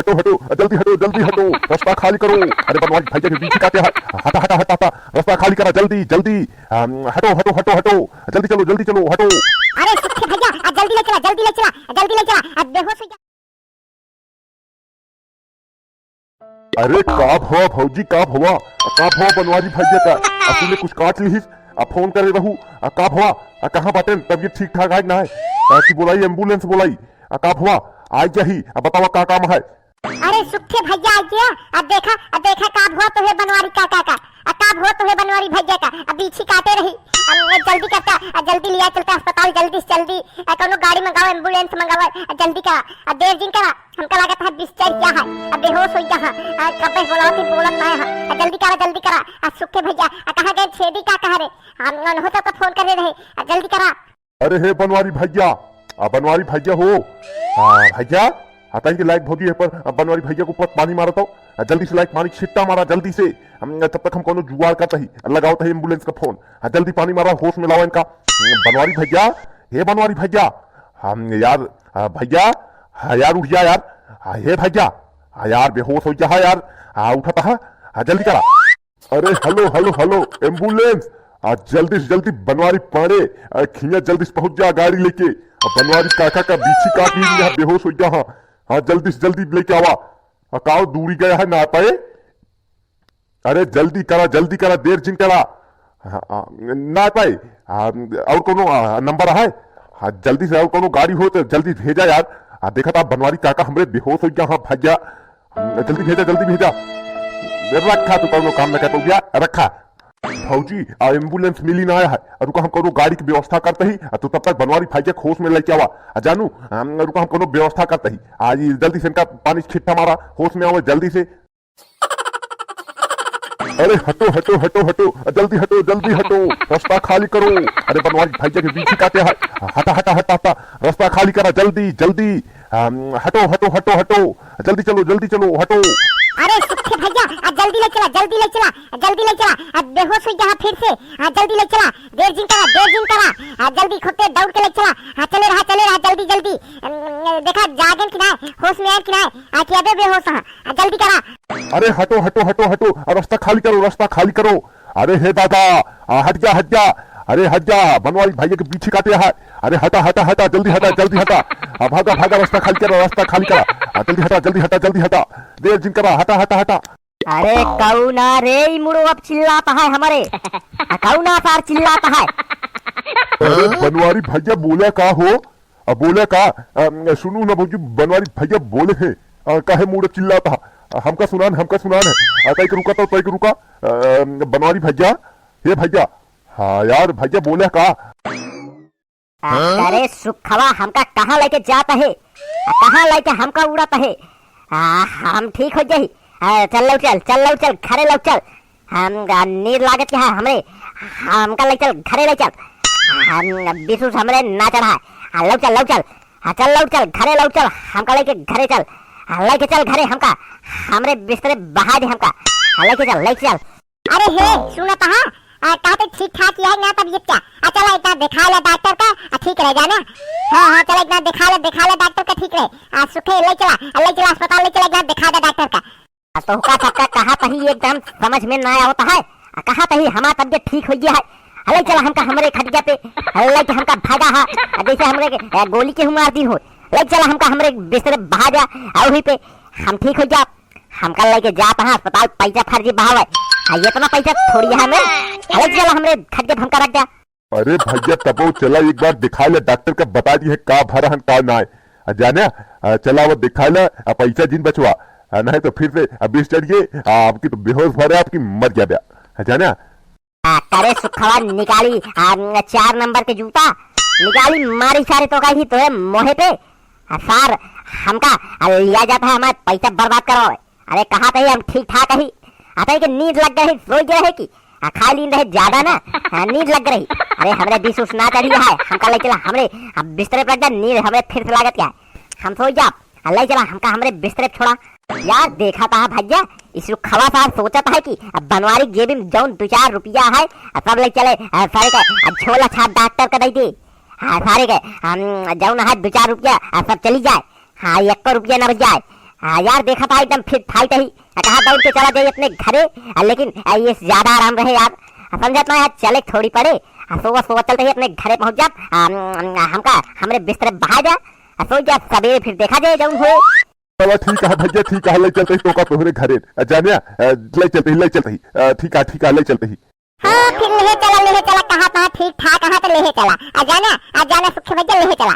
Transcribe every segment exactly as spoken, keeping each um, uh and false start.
हटो, हटो, जल्दी हटो, जल्दी हटो, रस्ता खाली करो। अरे बनवारी भइया के बीछी काटे है। हटा, हटा, हटा, हटा, रस्ता खाली करा, जल्दी, जल्दी। अम, हटो, हटो, हटो, हटो, जल्दी चलो, जल्दी चलो, हटो। अरे सुखे भइया, आ जल्दी लइ चला, जल्दी लइ चला, आ जल्दी लइ चला, आ बेहोश होइ गया। अरे का भवा भौजी, का भवा, का भवा बनवारी भइया का? आ तूने कुछ काट लिहिस, आ फोन करे रहू, आ का भवा, आ कहाँ बाटेन, तबियत ठीक ठाक आइ कि नाहीं? आ कि बोलाई, एम्बुलेंस बोलाई, आ का भवा, आइ जाही, आ बतावा का काम है? अरे सुखे भइया आइ गया, आ देखा, आ देखा का भवा तोहे बनवारी काका का, आ का भवा तोहे बनवारी भइया का, आ बीछी काटे रही, आ जल्दी करता, आ जल्दी लिया चलता अस्पताल, जल्दी से जल्दी, आ कौनो गाड़ी मंगावा, एम्बुलेंस मंगावा, आ जल्दी करा, आ देर जिन करा। हमका लागत है बिस्तर क्या है, अब बेहोश होइ गया है। आ, कब्बे बोलाओ थी, बोलत ना है। आ, जल्दी करा, जल्दी करा। आ, सुखे भइया, आ, कहाँ गए छेदी का कहा रे? हम उन्हों सबका फोन करे रहे। आ, जल्दी करा। अरे हे बनवारी भइया, आ, बनवारी भइया हो। आ, भइया, आ, तई के लायक भौजी है पर, आ, बनवारी भइया के ऊपर पानी मारत हो। आ, जल्दी से लायक पानी छिट्टा मारा, जल्दी से। हम, तब तक हम कौनो जुगाड़ करत ही, लगावत ही एम्बुलेंस का फोन। आ, जल्दी पानी मारा, होश में लावा इनका। बनवारी भइया, हे बनवारी भइया, हम यार, आ, भइया, हाँ यार, उठ जा यार। हाँ, हे भइया, हाँ यार, बेहोश होइ गया है यार। हाँ, उठत है। हाँ, जल्दी करा। अरे, हेलो, हेलो, हेलो, एम्बुलेंस। आ, जल्दी से जल्दी बनवारी पांड़े, आ, खिया जल्दी से पहुंच जा गाड़ी लेके। आ, बनवारी काका का बीछी काट ली, यहाँ बेहोश होइ गया। हाँ, हाँ, जल्दी से जल्दी लेके आवा। आ, काओ दूरी गया है ना पाए। अरे जल्दी करा, जल्दी करा, देर जिन करा। हाँ, हाँ, ना पाई। हाँ, और कोनो, आ, नंबर है? हाँ, जल्दी से और कोनो गाड़ी हो तो जल्दी भेजा यार। आ, देखा था बनवारी काका हमरे बेहोश होइ गया, हाँ, भाग गया। जल्दी भेजा, जल्दी भेजा। रखा, तू कोनो काम ना कर पाउबिया, रखा। भौजी, आ, एम्बुलेंस मिली ना आया है। आ, रुका, हम कोनो गाड़ी की व्यवस्था करत ही। आ, तू तब तक बनवारी भाई के होश में लइके आवा। आ, जानू, हम, रुका, हम कोनो व्यवस्था करत ही। आ, ये जल्दी से इनका पानी छिट्टा मारा, होश में आवे जल्दी से। अरे हटो, हटो, हटो, हटो, जल्दी हटो, जल्दी हटो, रस्ता खाली करो। अरे बनवारी भइया के बीछी काटे है, हटा, हटा, हटा, हटा, रस्ता खाली करा, जल्दी, जल्दी। अम, हटो, हटो, हटो, हटो, जल्दी चलो, जल्दी चलो, हटो। अरे सुखे भइया, आ जल्दी लइ चला, जल्दी लइ चला, जल्दी लइ चला, आ बेहोश होइ गया फिर से, आ जल्दी लइ चला, देर जिन करा, देर जिन करा, आ जल्दी खुट्टे दौड़ के लइ चला, आ चले रहा, चले रहा, जल्दी, जल्दी। अम, देखा जागेन कि नाहीं, होश में आएन कि नाहीं, आ कि अबे बेहोश है, आ जल्दी करा। अरे हटो, हटो, हटो, हटो, आ रस्ता खाली करो, रस्ता खाली करो। अरे हे दादा, आ हट जा, हट जा। अरे हट जा, बनवारी भइया के बीछी काटे है। अरे हटा, हटा, हटा, जल्दी हटा, जल्दी हटा। आ भागा, भागा, रस्ता खाली करा, रस्ता खाली करा। आ जल्दी हटा, जल्दी हटा, जल्दी हटा। देर जिन करा, हटा, हटा, हटा। अरे कौन आ रे, ई मुड़ो अब चिल्लात है हमरे? आ कौन आ सार चिल्लात है? अरे बनवारी भइया बोला का हो? अब बोले का, अम, सुनू ना भौजी, बनवारी भइया बोले हैं। अ, काहे मुड़े चिल्लात हा? अ, हमका सुनान, हमका सुनान है। अ, तैक रुका तो, तैक रुका। अ, बनवारी भइया, हे भइया। हाँ यार, भइया बोले का? अ, अरे सुखवा, हमका कहाँ लइके जात है? अ, कहाँ लइके हमका उड़त है? अ, हम ठीक होइ जाई। अ, चल लौ चल, चल लौ चल, घरे लौ चल। हम, आ, नींद लागत के है हमरे, हमका लइ चल, घरे लइ चल। हम, बिसुस हमरे ना चढ़ा। आ, लउ चल, लउ चल। आ, चल, लउ चल, घरे लउ चल, हमका लइके घरे चल। आ, लइके चल घरे हमका, हमरे बिस्तरे बहा दे हमका। आ, लइके चल, लइके चल। अरे हे, सुनत हा? आ, कहते ठीक ठाक ही है ना तबीयत का? आ, चला इतना दिखा ले डॉक्टर का, आ, ठीक रह जाना। हाँ, हाँ, चला इतना दिखा ले, दिखा ले डॉक्टर का, ठीक रहे। आ, सुखे लइ चला, आ, लइ चला अस्पताल लइ चला, इतना दिखा दे डॉक्टर का। आ तोहका सबका कहा तही एकदम समझ में ना आवत है। आ कहा तही हमार तबियत ठीक होइ गया है। आ लइ चला हमका हमरे खटिया पे, आ लइ के हमका भागा हा। आ जैसे हमरे के, ए, गोली केहू मार दी हो। लइ चला हमका हमरे बिस्तरे बहा जा, आ वही पे हम ठीक होइ जा। हमका लइके जात हा अस्पताल, पैसा फर्जी बहावे। आ इतना पैसा थोड़ी है हमें। आ लइ चला हमरे खटिया पे हमका रख जा। अरे भइया, तबो चला एक बार दिखा ले, डॉक्टर का बता दी है का भरा हन का ना है। आ, जाने, आ, चला वो दिखा ले, आ, पैसा जिन बचवा, आ, नहीं तो फिर से, आ, बिस्तर ये, आ, आपकी तो बेहोश भरे, आपकी मर गया ब्या। आ, जाने। आ, करे सुखवा निकाली, आ, चार नंबर के जूता निकाली, मारी सारे तो कही तोहे मोहे पे। आ, सार, हमका, आ, लिया जात है हमार पैसा बर्बाद करवावे। अरे कहा तही हम ठीक ठाक ही। आ तही के नींद लग गए, सोई गए है कि? आ खाई लीन रहे ज्यादा ना। हाँ, नींद लग रही। अरे हमरे बिसुस ना चढ़ी है, हमका लइ चला हमरे, अब बिस्तरे पर जा, नींद हमरे फिर से लागत क्या है? हम सोई जा। आ लइ चला हमका हमरे बिस्तरे पे छोड़ा। यार देखा तहा भइया, इस रुखवा साहब सोचत है कि अब बनवारी जेबी में जौन दो चार रुपया है, आ सब लइ चले, आ सारे के, आ झोला छाप डॉक्टर का दइ दे। हाँ, सारे के, हम, जौन है दो चार रुपया, आ सब चली जाए। हाँ, एक्को रुपया ना बच जाए। हाँ यार, देखा था एकदम फिट फाइट ही। आ, कहा दौड़ के चला जाई अपने घरे, आ, लेकिन, आ, ये ज्यादा आराम रहे यार। आ, समझत ना यार, चले थोड़ी पड़े। आ, सोवा सोवा चलते ही अपने घरे पहुँच जाब। आ, हमका हमरे बिस्तरे बहा जा, आ, सो जा, सवेरे फिर देखा जाए जौन हो। चला ठीक है भैया, ठीक है, ले चलते ही तोका तोहरे घरे। आ, जाने, आ, ले चलते ही, ले चलते ही। आ, ठीक है, ठीक है, ले चलते ही। हाँ, फिर लेहे चला, लेहे चला, कहाँ, कहाँ ठीक ठाक, कहाँ तो लेहे चला। आ जाना, आ जाना सुखे भैया, लेहे चला।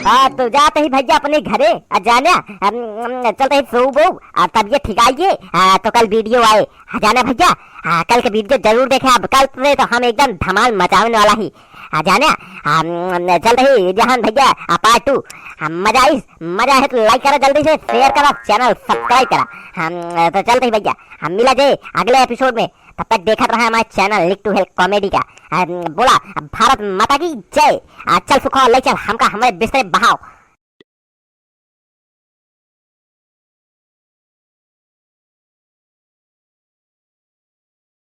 हाँ, तो जाते ही भैया अपने घरे, आ जाना, अम, अम, चलते ही सोबो, आ तब ये ठीक आइए, आ, तो कल वीडियो आए। आ जाना भैया, आ, कल के वीडियो जरूर देखे आप, कल से तो हम एकदम धमाल मचावे वाला ही। आ जाना, अम, चलते ही जहान भैया, आ, पार्ट टू, आ, मजा आई, मजा है तो लाइक करा, जल्दी से शेयर करा, चैनल सब्सक्राइब करा। हम, तो चलते ही भैया, हम मिला जाए अगले एपिसोड में। तब तक देखत रहा हमारे चैनल लिख टू हेल्प कॉमेडी का। आ, बोला भारत माता की जय। आ, चल सुखो, ले चल हमका हमरे बिस्तरे बहाओ।